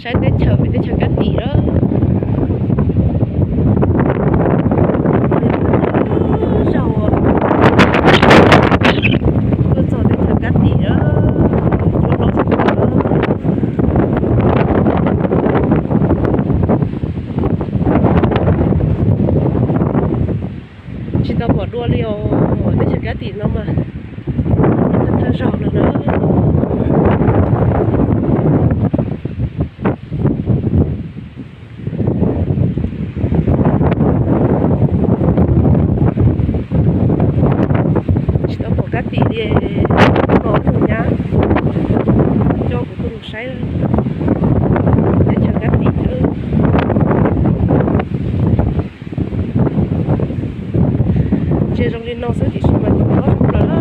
Teb chaws pem teb chaws Kab Tim lawm. Zaum tuaj txog teb chaws Kab Tim lawm, cuab hlob tshaj plaws. Tsis tau pom dua li os, teb chaws Kab Tim no mas thawj thawj zaug no na. Tsis tau pom Kab Tim li, pom tus nyab coj kuv tuaj mus saib teb chaws Kab Tim. Ntsia zoo li no xwb tiam sis mas cov hlob tshaj plaws.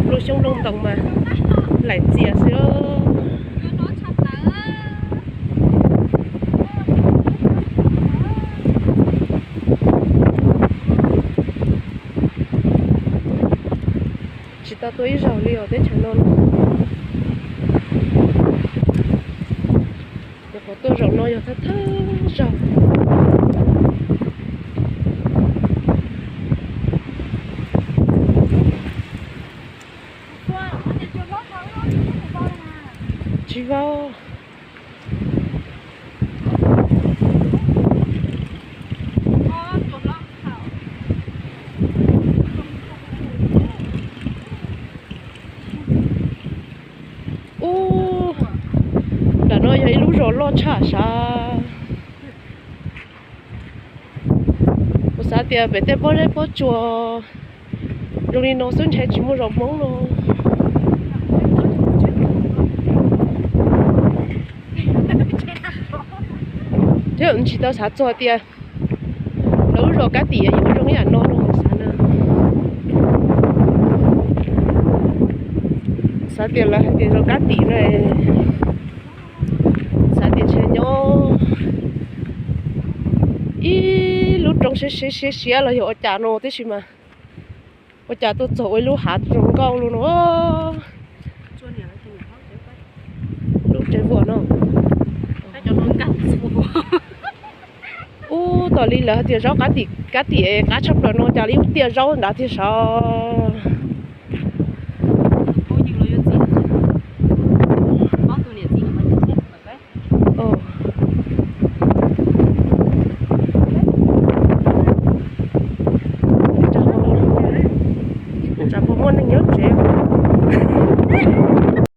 Nplooj xyoob nplooj ntoos mas laim txias xwb. Tsis tau tuaj ib zaug li os teb chaws no. Nyuam qhuav tuaj zaum no yog thawj thawj zaug. Tsis vau. Ub, nram no yog ib lub zos loj tshaj sav. Kuv xav tias pem tej pob zeb pob tsuas zoo li no xwb ntshe tsis muaj zos Hmoob no. Thiab tsis tau xav txog tias lawv lub zos Kab Tim yuav zoo ib yam no no xav na. Xav tias lawv hais tias zos Kab Tim no, xav tias ntshe nyob ib lub roob siab siab siab los yog ua cas no tib si mas ua cas tuaj txog ua ib lub hav zoo nkauj li no. Lub tsev vuas no. Ub, tom li lawv hais tias zaub Kab Tim, Kab Tim qab tshaj plaws no cas li ib tiaj zaub nrad tiag sav. Tsam puas muaj neeg nyob tsev.